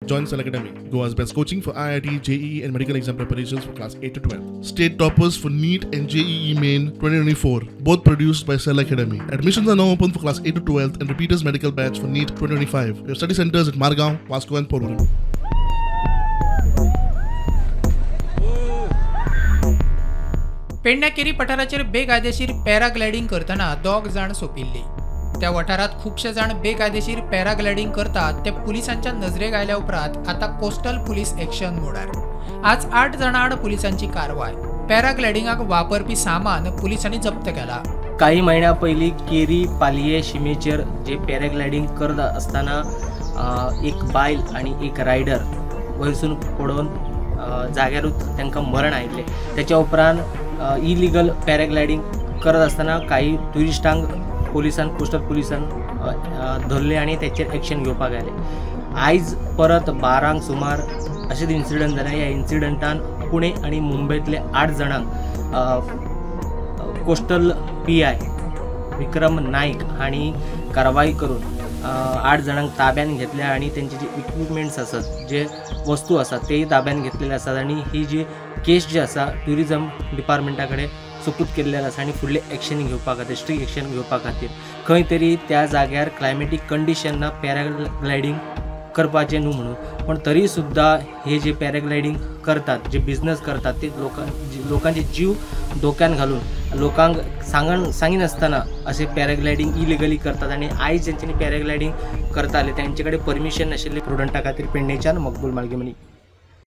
Join Cell Academy, Goa's best coaching for IIT, JEE and medical exam preparations for class 8 to 12. State toppers for NEET and JEE Main 2024, both produced by Cell Academy. Admissions are now open for class 8 to 12 and repeaters medical batch for NEET 2025. We have study centers at Margao, Vasco and Porvorim. Pedne केरी पठाराचेर बेकायदेशीर paragliding करतना दोग जाण सोंपिल्ली. त्या वाठारांत खुबशे जाण बेकायदेशीर पॅराग्लायडींग करतात ते पुलिसांच्या नजरेक आयल्या उपरांत आतां कोस्टल पुलीस एक्शन मोडार. आज 8 जाणां आड पुलिसांची कारवाय. पॅराग्लायडिंगाक वापरपी सामान पुलिसांनी जप्त केला. काही म्हयन्या पयलीं केरी पालये शिमेचेर जे पॅराग्लायडींग करत आसतना एक बायल आनी एक रायडर वयरसून पडोवन जाग्यारूच तांकां मरण आयिल्लें. तेच्या उपरांत इलिगल पॅराग्लायडींग करत आसतना काही ट्युरिस्टांक पुलिसान कोस्टल पुलिसान धरले आनी तेचेर एक्शन घेवपाक आयले. आयज परत 12 सुमार अशेंच इन्सिडंट जालें. ह्या इन्सिडंटान पुणे आनी मुंबयतले 8 जाणांक कोस्टल PI Vikram Naik हांणी कारवाय करून 8 जाणांक ताब्यान घेतले आनी तेंचे जे इक्विपमेंट्स आसात, जे वस्तू आसात तेय ताब्यान घेतलेले आसात आनी ही जी केस जी आसा ट्युरिजम डिपार्टमेंटा कडेन सुपूत केल्ले आसा आनी फुडले एक्शन घेवपा खातीर, स्ट्रिक्ट एक्शन घेवपा खातीर खंय तरी त्या जाग्यार क्लायमेटीक कंडिशन ना पॅराग्लायडींग करपाचें न्हू म्हणून, पण तरी सुद्दां हे जे पॅराग्लायडींग करतात, जे बिजनस करतात ते लोकांचे जीव धोक्यान घालून लोकांक सांगिनासतना अशें पॅराग्लायडींग इलिगली करतात आनी आयज जेंच्यांनी पॅराग्लायडींग करताले तेंचे कडेन परमिशन नाशिल्लें. प्रुडंटा खातीर पेडणेच्यान मकबूल मालगीमणी.